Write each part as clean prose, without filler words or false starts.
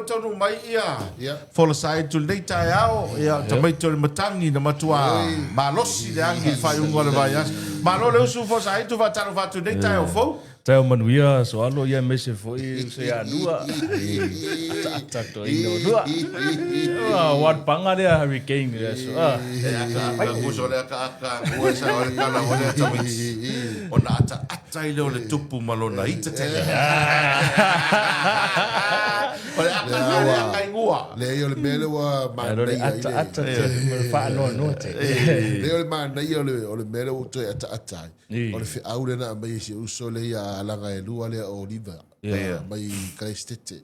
Taunuu mai ia folasa ai atu lenei taeao, ia tamaiti o le matagi na matua malosi le agi i le faaiuga o le vaiaso. Malo le usu folasa ai atu faatalofa atu i lenei taeao fou. Taeao manuia Soalo ia aemaise foi uso ia Nua. Ataata toeaina o Nua. Ua one panga lea Hurricane i le aso. E ataata uso o le akaaka ua e sao ai le tala o lea tamaiti ona ataata ai lea o le tupu ma lona ita tele. O le ata lea le ata i mua. Leai o le mea lea ua manaia i le ataata te ma le faanoanoa te. Leai o le manaia o le mea lea ua ou toe ataata ai. O le feau lea na aumai e si ou uso lea ia alaga e lua lea o Oliver mai Kalaisitete.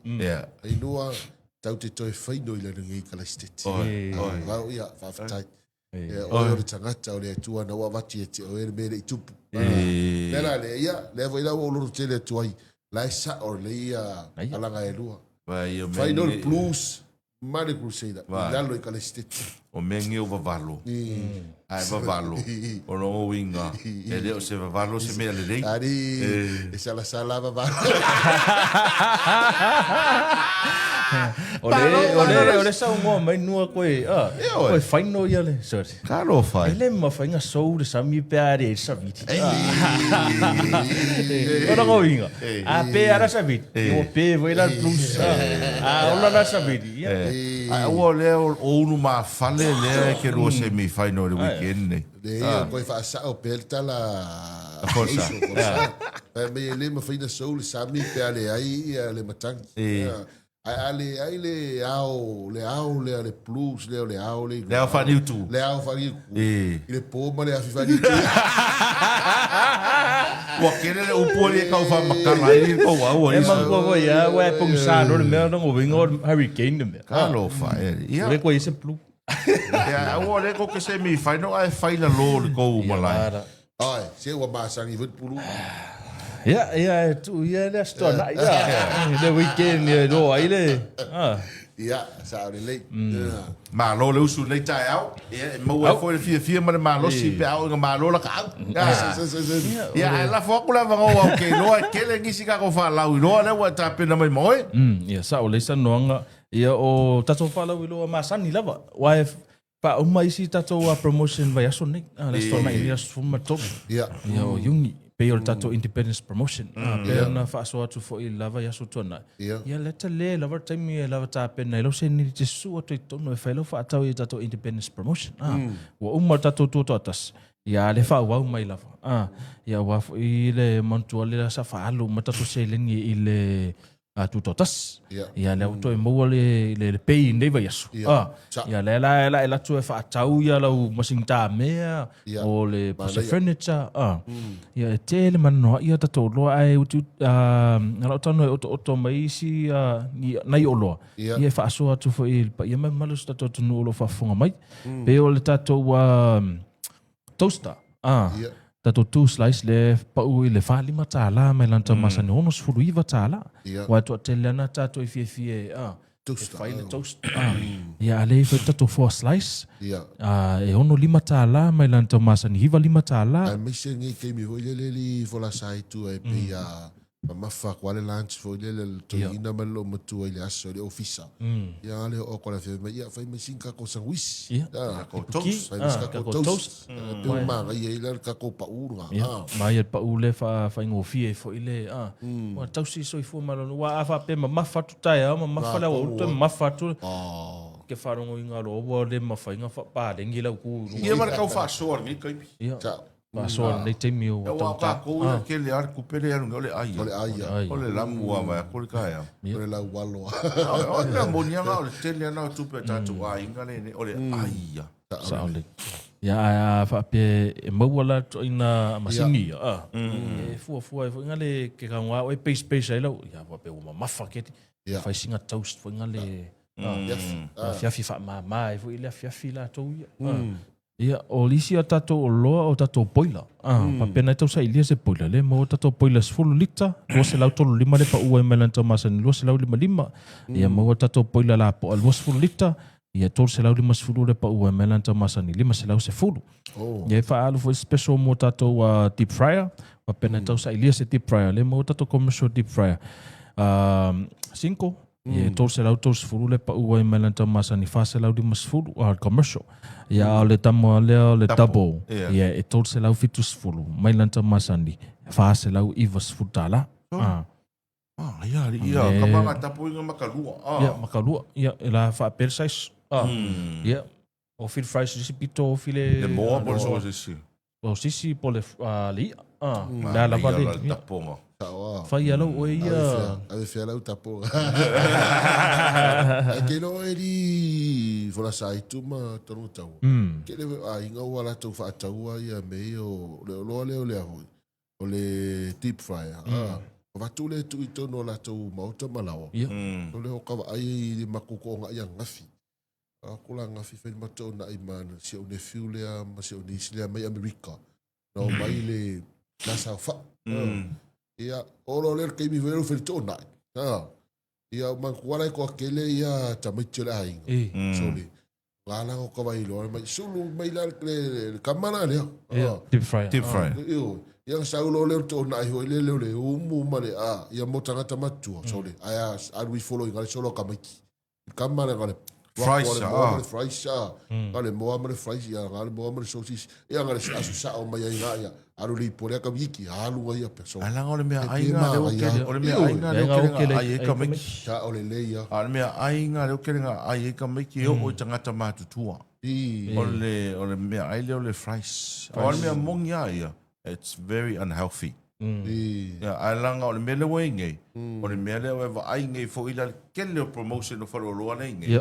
Ai lua tau te toe faino i lana nei Kalaisitete. Vau ia faafetai. Ia oe o le tagata o le Atua na ua avatu ia te oe le mea e le i tupu. Lea la lea, ia, lea foi la ua ou loto tele atu ai, la e sa'o lelei ia alaga e lua. Faino le blues ma le crusader i lalo i Kalaisitete. O mea nei o vavalo, ae vavalo, o lona uiga, e le o se vavalo se mea lelei. Alii, e salasala vavalo. O le, o le, o le saunoa mai nua koe, ah, koe faino ia le, sorry. Talofa e. E le mafai na sou le sami pe a le i le savili. O lona uiga, a pe ala savili, ua pe foi la le blues. A ola la savili, ia. Ae aua o lea o Ulumafale lea e te lua semi final i le weekend nei. Leai, o koe faasao pea le tala a Forsa. Forsa. Fai mai e le mafai na sou le sami pe a leai le matagi. Ae a leai le ao, le ao lea, le blues lea o le ao lea i Le ao faaniutu. Le ao faaniutu. I le po ma le afi faaniutu. Ua kele le upu ali e kau whamakala ai ni kou au E manatua foi ia, ua e pongisa no le mea na ngovinga o hurricane le mea. Talofa e. Ia. Ua le koe i se blue. Ia, aua o lea kou ke semi final ae fai lalo le kou malae. Ai, se ua masani foi le pulu. Ia, ia, e tuu ia le aso tuanai ia. Le weekend ia e loa ai le. Ah. Ia, sao lelei. Malo le usu i lenei taeao. Ia, e maua ai foi le fiafia ma le malosi pe a oo ina malo laka au. Ia, ae lafo atu le avanoa aua ou te iloa e tele nisi tatou faalauiloa lea ua e tapena mai ma oe. Ia, sao lelei saunoaga. Ia, o tatou faalauiloa masani lava. Aua e Faauma isi tatou promotion vaiaso nei, le aso Toanai i le aso 13. Ia. Ia o Iuni, pei o le tatou Independence Promotion. Pei ona faasoa atu foi i le la vaiaso tuanai. Ia. Ia lea tele lava le taimi e lava tapena ai lau seleni e te susu atu i totonu e fai lau faatau i tatou Independence Promotion. Ua uma le tatou tutoatasi, ia a lea faaauau mai lava. Ia aua foi le manatua lea sa faaalu uma tatou seleni i le a tutoatasi. Ia. Ia lea ua toe maua le le, le pay i lenei vaiaso. Ia. Ah, Sa. ia lea la la e latu e faatau ia lau masini tamea Ia. o le puse Manaia. furniture. Ah. Ia e tele mananoa ia tatou loa ae uti ah lau tano e otooto mai isi ah, ni nai oloa. Ia. Ia e faasoa atu foi i le paia ma le mamalu o si tatou atunuu o lo o faafofoga mai. Pei o le tatou ah, toaster. Ah. Ia. Tatou two slice le pau i le $45 mai lana tau masani $69. Ia. Aua e toatele ana tatou i fiafia e ah, Toast. e fai le toast. Ah. Ia a le fai tatou four slice. Ia. Ah, e $65 mai lana tau masani $95. Aemaise lenei taimi foi lele li folasa ai tua e pei a mamafa atu lava le lunch foi lele a le toeaina ma le loomatua i le aso i le ofisa. Ia ale oo atu i le afiafi mai, ia fai mai sina tatou sandwich. Ia. Tatou toast. Fai mai sina tatou toast. Ah, E pei ua manaia ai la le tatou pau lena. Ia, manaia le pau lea faigofie ai foi le, ua tausi le soifua maloloina. Aua a faapea e mamafa atu taeao, mamafa le aoauli, toe mamafa atu. Ke faalogoina loa ua le mafai ona faapaleni lau tu i luga. Ia ma le tau faasoa i lenei taimi. Ia. Faasoa lenei taimi ua Aua o tatou ia tele lava le tupe lea e alu nei, o le ai. O le ai ia. O le lamu lava vaeatu le taeao. O le laualo lava. O le mea moni lava o le tele lava o tupe a tatou aiga lea o le ai ia. Sao lelei. Ia ae a faapea e maua la ituaiga masini ia, e fuafua ai foi na le ke tagoa oe pace pace ai lau, ia faapea ua mamafa keti. Fai sina toast foi na le afiafi faamama ai foi le afiafi latou ia. Ia, o isi a tatou oloa o tatou boiler. Ah, mm. Faapea nai tau sailia se boiler le maua tatou boiler 10 lita, 235 le paua ai mai lana tau masani 255. Mm. Ia maua tatou boiler lapoa 20 lita, ia 350 le paua ai mai lana tau masani 510. Oh. Ia e faaalu foi special mo tatou deep fryer, faapea nai tau sailia se deep fryer le maua tatou commercial deep fryer. 5. Ia, e 330 le pau ai mai lana tau masani, 450 a le commercial. Ia, a o le tama lea o le double, ia, e 370 mai lana tau masani, 490 tala. Ah. Ah, ia, ia, ka manga tapo inga makalua. Ah. Ia, makalua. Ia, e la faapea le size. Ah. Ia, o fil fries sisi pito o file... Le moa po le soa sisi. O sisi po le, le i'a. Ah, le a lava le. Le tapoga. Fai ia lau oe ia. Ave fea lau tapoga. Ai ke loa e li folasa ai tu ma tonu tau. Ke le aiga ua latou faataua ia me ia o le oloa lea o le a foi. O le deep fryer. Ah, avatu le tuu i tonu o latou maota ma laoa. O le o ka vaai i le makou toonai ananafi. Aku la gafi fai ma toonai ma si ou nephew lea ma si ou niece lea mai Amerika. Na o mai le la saofai. Ia, o lo lea le taimi foi lea fai toonai. Ha. Ia, manatua la e toatele ia tamaiti o le aiga. Sorry. Lala o ka vailoa mai sulu mai la le kama la lea. Ia, deep fryer. Deep fryer. Io, ia sau lo lea toonai foi le leo le umu ma le a, ia mo tagata matua, sorry. Ai a alu i follow i ngale solo kamaiti. Kama le ngale Fries, le moa ma le fries a ngale moa ma le fries ia ngale moa ma le sausage ia ngale asu sao mai ai nga ia alu le ipo lea ka wiki alu nga ia pe so Ala o le mea ai nga le o kele o le mea ai nga le o kele nga ai e ka maiki ta o le le ia a le mea ai nga le o kele nga ai e ka maiki e o i tangata matutua o le o le mea ai le o le fries o le mea mongi a ia it's very unhealthy. Ia, ae leaga o le mea lea ua i nei, o le mea lea ua e vaai nei foi la le tele o promotion o faleoloa lea i nei.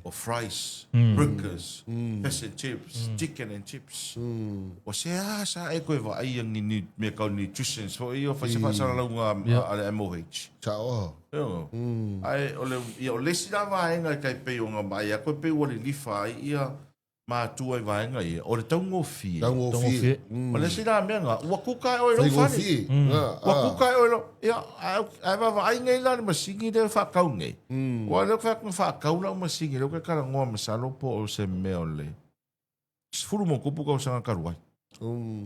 O fries, burgers, fish and chips, chicken and chips. O se a sa e koe vaai ia ni ni mea kau nutritions foi ia o fai se faasalalauga a le MOH. Sao. Ioe. Ae o le ia o le isi la vaega e tai pei o nga vaai atu e pei ua lilifa ai ia matua i vaega ia, o le taugofie. Taugofie. O le isi la mea nga, ua kuka e oe lou fale. Faigofie. Ua kuka e oe lou, ia, ae vaavaai nei la le masini lea e faatau nei. Ua lea fai atu na faatau lau masini lea ou te talanoa masalo po o se mea o le 10 ma tupu tausaga talu ai.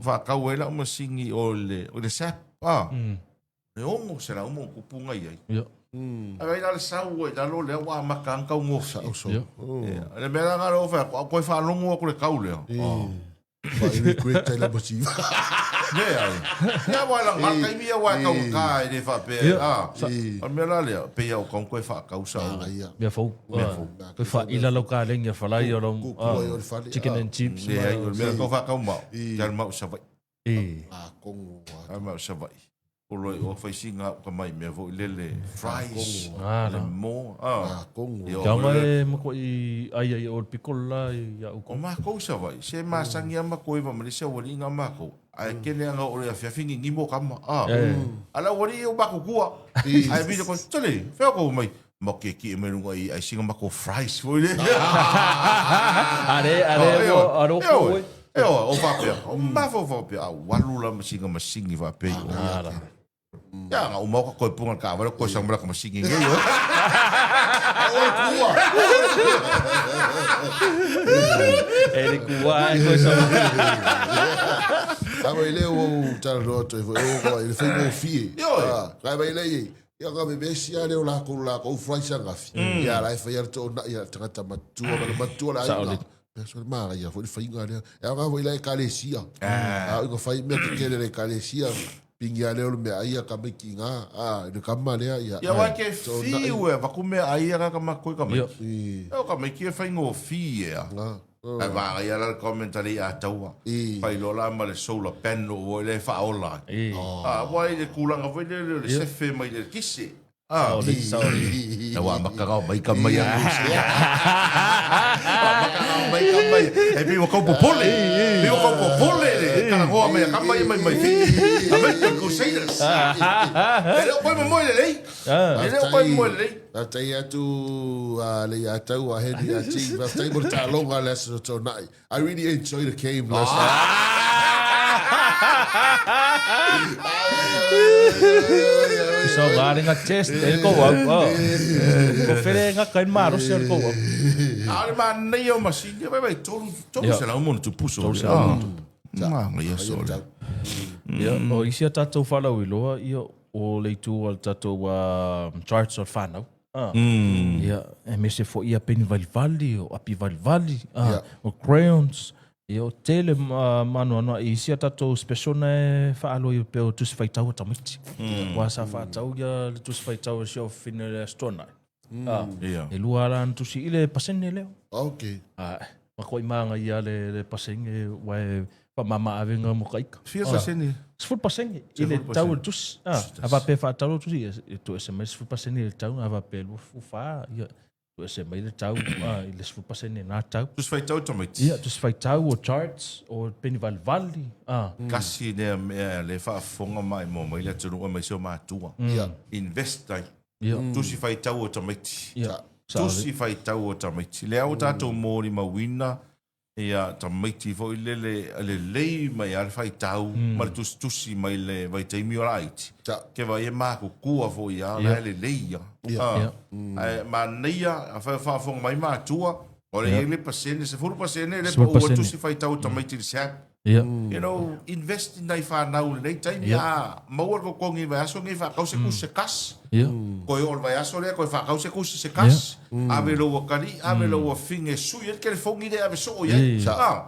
Faatau ai lau masini o le, o le SAP, ah. E 600 ma tupu na i ai. Ia. Ae vaai la le sau ai lalo lea ua amata ana taugofie. Sao so. Ia. Ia. Le mea la na o fai atu, a koe faalogo atu le kau lea. Fa i regret ai la masi. Ne ai. Ia wa la ngā taimi ia wa e kaugata e le faapea. Ia. Ah. O le mea la lea, pei au kau koe faakau sa. Ia. Mea fou. Mea fou. Koe faaila lau kalegi a falai o lau Kuku ai o le fale. chicken and chips. Le ai, o le mea la kau faakau mao. Te alu mau i Savaii. E. A kongo. Alu mau i Savaii. Olo i o fai singa au ka mai mea foi lele fries. Ah, Le la. mo. Ah. A kongo. Ia, Kia o le- mai ma ko i ai ai o le pikol la i au O ko. mākou i Savaii, se masangi a makou i Mamalisi au alii nga mākou. Ae kele anga o le afiafi ni nimo kama. Ah. Ala au alii o mākou kua. Ae vile ko, tole, whea kou mai. Ma ke ki e mai runga i ai singa mākou fries foi le. Are are o are o ko. E o, o whapea. O mawha o whapea. A walu la masinga masingi whapea i o. Ah, la. Ia, nga uma o ka koe punga ka awara koe sang mara ka masingi ngei o. Oi kua. E le kua e koe sang. Ka mai leo o tala roa toi foi o ko i le whaingofie. Ioe. Ka mai lei ia ka me mesi a leo la ko la ko fry sa ngafi. Ia la e whai ara to na ia tangata matua ma le matua la Sao aiga. Pea so le mara ia foi le whainga lea. E anga foi la e kalesia. A inga whai mea te kele le kalesia. Pingi a leo le mea ai a ka mai ki ngā. A le kama lea ia. Ia wai ke To na whiu e waku mea ai a ka ma koe ka mai. Ia. I. E o ka mai ki e whaingofie a. Ngā. Ai vāga ia la le comment a le i a taua. I. Whai lola ma le solar panel o le whaola. E. A wai le kulanga foi le le sefe mai le kise. Ah. Sao le sao le. Na wa makanga mai ka mai a. Makanga mai ka mai. E pi wa kau popole. Pi wa kau popole le. Kana hoa mai ka mai mai mai. American Crusaders. E le o koe mo le lei. E le o koe mo le lei. Faafetai atu a le ia tau a Henry a T. Faafetai mo le taaloga le aso toonai. I really enjoyed the game last night. So ngā ringa test e ko au. Oh. Ko where ngā kai marosi o ko au. A le manaia o masini, vai vai tolu tolu Ia. se lau mono tupuso. Tolu selau mono tupuso. Manga ia sole. Ia, o isi a tātou whalau i loa, ia, o le itu o le tātou charts o whanau. Ia, aemaise foi ia peni valivali, o api valivali, o crayons, ia o tele ma anoanoai i isi a tatou special na e faaloa i pea o tusi faitau a tamaiti. Aua sa faatau ia le tusi faitau a si au fafine i le Aso Toonai. E lua ala ana tusi i le pasene lea. Okay. Makuai māngai le, le pasene ua e whamama avega mo ka ika. Fia pasene? 10% i le tau o le tusi. Ah, a faapea faatau le tusi, e tuuese mai le 10% i le tau, a faapea 24, ia, tuuese mai le tau i le 10% na tau. Tusi faitau tamaiti. Ia, tusi faitau o charts, o peni valivali. Ah. Kasi lea mea le faafofoga maimoa mai le atunuu aemaise o matua. Ia. Invest ai. Ia. Tusi faitau o tamaiti. Ia. Tusi faitau o tamaiti. Lea ua tatou molimauina ia tamaiti foi lele lelei mai lava le faitau ma le tusitusi mai le vaitaimi o laiti. Ke vaai e makukua foi lava la e lelei ia. Ia. Ae manaia afai o faafofoga mai matua, o le i ai le pasene, 10% le pau o tusi faitau o tamaiti i le SAP. Ia. You know, invest i nai whanau i lenei taimi, a maua le totogi i le vaiaso lenei whaakau se kusi se kasi. Ia. Koe oo le vaiaso lea, koe whaakau se kusi se kasi, ave lou akalii, ave lou afine e sui ai le telefoni lea e ave soo i ai. Ia. Ah.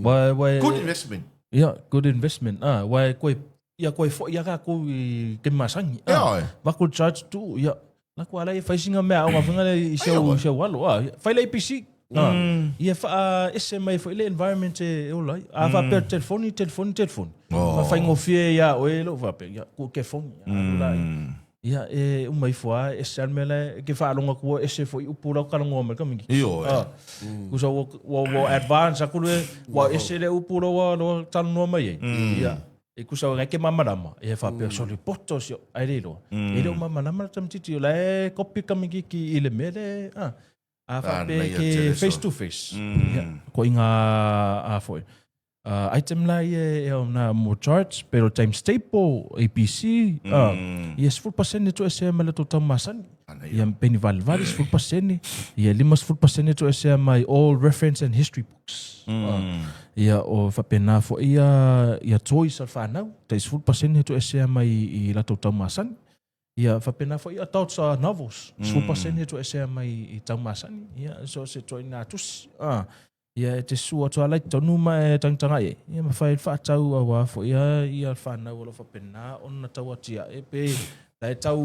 Wai, wai, Good investment. Ia, good investment. Ah, wai koe, ia koe foi ia kākou i te masangi. Ia Ah, oe. Vaku charge tu, ia. La kua lai fai singa mea aoga fanga le i se au se au alo. Ah, fai le APC. Ah, ia wha ese mai foi le environment e ola ai. A wha pea telefoni, telefoni, telefoni. Oh. Wha whaingofie ia oe lo wha pea, ia ku ke fongi. Ah, la ia e uma ifo a ese al mea le ke whaalonga kua ese foi upu lau kalongoa mai kamingi. Io, e. Ah. Kusa ua, ua, ua advance aku le, ua ese le upu lau ua, lau talanoa mai ai. Ia. E kusa ua ke mamarama. E whapea, soli poto sio, ai le iloa. E leo mamarama la tamatiti, o la e kopi kamingi ki i le mea le, ah. A whapea nei a ke tele face so. to face. Ia, ko inga a foi. Item la ia e au na mo charts, pero times table, ABC, ia 10% tu ese mai le tau masani. Ia peni valivali 10%, ia 50% tu ese mai all reference and history books. Ia o whapena fo ia, ia toys al whanau, tai 10% tu ese mai i la tau masani. Ia whapena fo ia adults novels, 10% tu ese mai i tau masani. Ia so se toi nā tusi. Ia e te sua atu ala i tonu ma e tangitanga e. Ia ma whai whaatau a wā fo ia, ia whanau o lo whapena ona tau atia e pe la e tau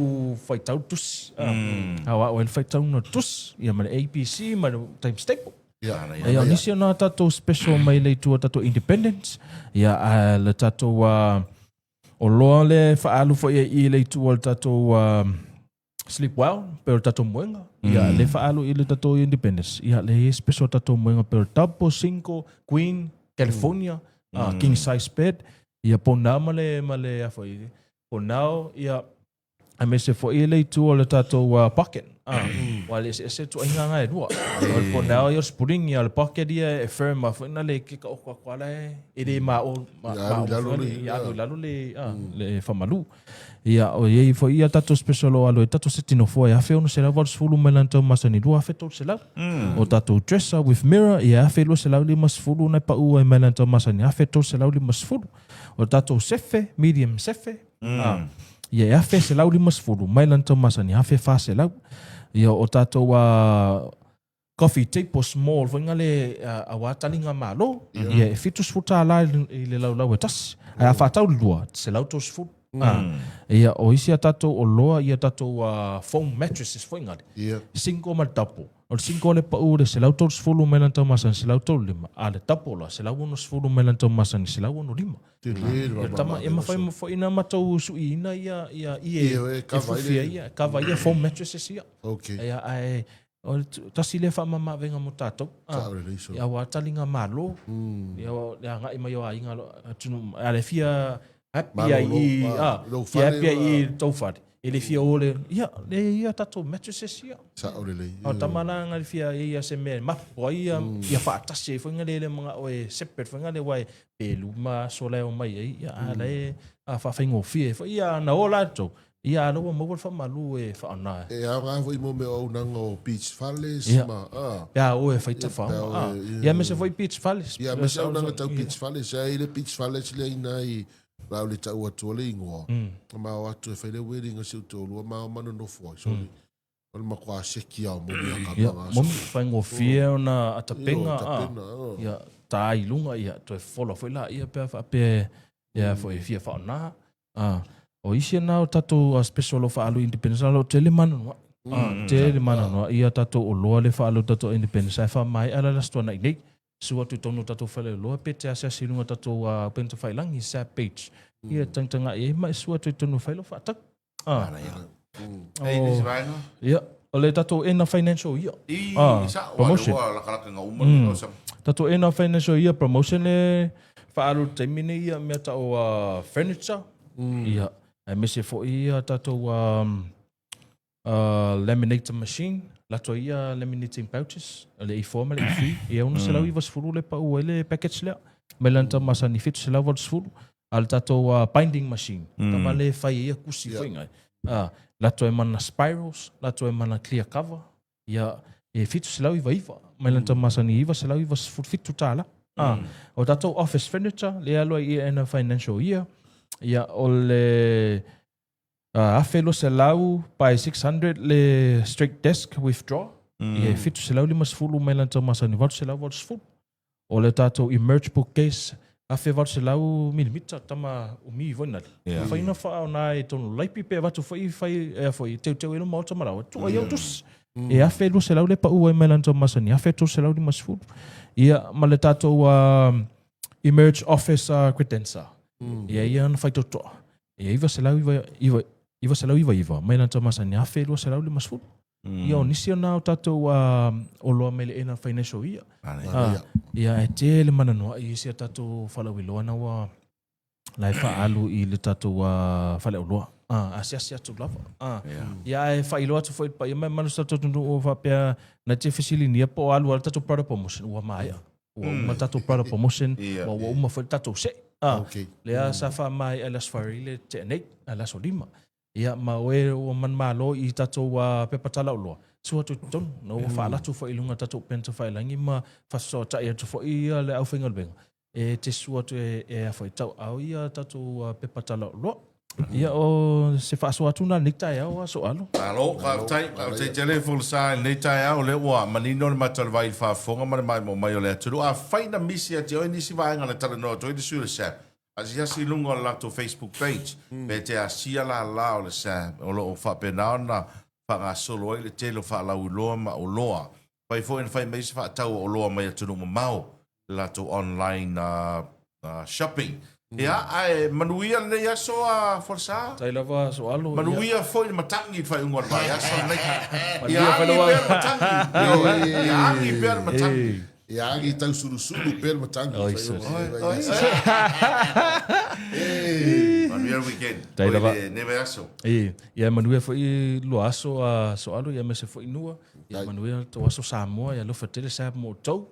whai tau tusi. A wā o e whai tau no tusi. Ia ma le ABC ma le times table. Ia. Ia o nisi o nā tātou special mai le itua tātou independence. Ia a le tātou o loa le whaalu fo ia i le itua le tātou sleep well, pero tātou moenga. Ia le whaalu i le tātou independence. Ia le special tātou moenga pero double, single, queen, California, king size bed. Ia pona ma le, ma le afo i. Ponao, ia a me se fo i le itu o le tātou pocket. Wa le ese ese tu ainga ngai rua. O le ponao ia spring ia le pocket ia e firm a fo ina le ke ka oko kwa la e le ma o ma Ia alu ma o lalo fo le, le, ia alu ia. lalo le, le whamalu. Ia, o iei fo ia tātou special o alo e tātou se tino fo e awhe ono se lau valu sefulu mai lan tau masani lua awhe tolu se lau. O tātou dresser with mirror, ia awhe lua se lau lima sefulu nai pa ua e mai lan tau masani awhe tolu se lau lima sefulu. O tātou sefe, medium sefe, ia e awhe se lau lima sefulu mai lan tau masani awhe wha se lau. Ia o tātou coffee table small, fo inga le, a wā talinga malo, ia e fitu sefulu tā la i le lau lau e tasi. Ai a whātau lua, se lau tau sefulu. Ia o isi a tātou o loa, ia tātou foam mattresses fo inga le. Ia. Single ma le double. O le single le pau le se lau tolu sefulu mai lan tau masani se lau tolu lima. A le double la se lau ono sefulu mai lan tau masani se lau ono lima. Te le, Ia ma, tama, ma, e mawhai ma, mawhai ina matou sui ina ia, ia, ia, Ia, e e kava i fufi le- ia, kava ia foam mattresses ia. Okay. Ia, ae, o le tasi le whaamama venga mo tātou. Sa o le leiso. Ia wā talinga malo. Ia wā, ia ngai mai o a inga lo, a tunu, a le fia happy ai Malolo, i, lou fia fale happy ai i ma- tau whare. E le fia ole, ia, le ia tātou mattresses ia. Sa o le lei. O tama la nga le fia ia ia se mea mapo ai ia, ia whaatasi ai whainga le le mga o e separate whainga le wai pe luma so le o mai ai, ia, a le, a whawhaingo fia e wha, ia na o lātou. Ia a laua maua le whamalu e whaona. E au ngā foi mo me o unanga o Beach Fales Ia. ma, Pea o e whaita Ia, whaonga, pea o e, ia. Ia me se foi Beach Fales. Ia, me se au nanga tau Ia. Beach Fales. Ia, i le Beach Fales le ina i rau le tau atua le ingoa. Ma o atu e whai le wedding o se uto lua, ma o manu nofo ai. Sorry. O le matua seki lava o moni a ka Ia, moni, faigofie ona atapenga, a, ia, ta i luga, ia, toe fola foi laia pe a faapea e, foi e fia faaaoga. A, o isi na o tatou special o lo o faaalu i Independence, o lo o tele mananoa'i. A, tele mananoa'i ia tatou oloa lea e faaalu i tatou Independence, ae faamaea la le Aso Toonai nei. Sua atu i totonu o tatou faleoloa pe te asiasi i luga o tatou upega tafailagi, SAP page. Ia, tagatagai ai ma e sua atu i totonu e fai lau faatau. Ah. Ei, nisi vaega? Ia, o le tatou end of financial year. I, ah, sa, promotion. Ua lakalaka nga uma mm. Tatou end of financial year promotion e faaalu le taimi nei ia mea tau furniture. Ia, aemaise foi ia tatou laminator machine, latou ia laminating pouches, le A4 ma le A3, ia 690 le pau ai le package lea. Mai lana masani 780. A le tatou binding machine, tama le fai ai ia kusi foi ngai. Latou e mana spirals, latou e mana clear cover, ia e 799 mai lana masani 997 tala. O tatou office furniture, lea aloa i end of financial year, ia o le 1200 by 600 le straight desk with drawer, ia e 750 mai lana masani 880. O le tatou emerge bookcase, 1800 milimita, tama umi foi nale. Yeah. Mafai ona faaoga i totonu o laipi pe avatu foi fai e foi teuteu ai le maota ma laua. Tuu ai au tusi. E 1200 le pau ai mai lana tau masani, 1350. Ia ma le tatou emerge office credenza. Ia ia na fai totoa. E 999 999 mai lana tau masani 1250. Ia o nisi ona o tatou oloa mai le ena financial year. Ia e tele mananoa'i isi a tatou falauiloa na ua la e faaalu i le tatou faleoloa. Asiasi atu lava. Ia ae faailoa atu foi i le paia mai mamalu o si tatou atunuu o faapea na te fesiligia po o alu lava le tatou product promotion ua maea. Ua uma le tatou product promotion, ua uma foi le tatou sei. Lea sa faamaea i le Aso Faraile le tea nei, le Aso Lima. Ia, ma o e ua manumalo i tatou pepa talaoloa, sua atu i totonu. Na ua faalatu foi i luga o tatou upega tafailagi ma faasoatai atu foi ia le aufaigaluega e te sua atu e a foi tauaao ia tatou pepa talaoloa. Ia, o se faasoa atu lena i lenei taeao, Aso Alo. Malo, faafetai, faafetai tele Folasa i lenei taeao, o lea ua manino le mata o le vai i le faafofoga ma le maimoa mai o le atunuu. Afai na misi ia te oe nisi vaega na talanoa atu ai le sui o le SAP, Asiasi i luga o le latou Facebook page, pe te asia lala o le SAB, o lo o faapena ona faagasolo ai le tele o faalauiloa ma oloa. Mafai foi ona fai mai se faatau o oloa mai atunuu mamao i le latou online shopping. Ia, ae manuia lenei aso a Folasa. Tai lava aso alo. Manuia foi le matagi i le faaiuga o le vaiaso lenei. Ia agi pea le matagi. Ia agi pea le matagi. Ia agi tau sulusulu pea le matagi. Oi, sus. Manuia le weekend. Tai lava. Oi, lenei vaiaso. E, ia manuia foi lua aso a Soalo, ia aemaise foi Nua. Ia manuia tou aso Samoa, ia alofa tele Sab mo outou.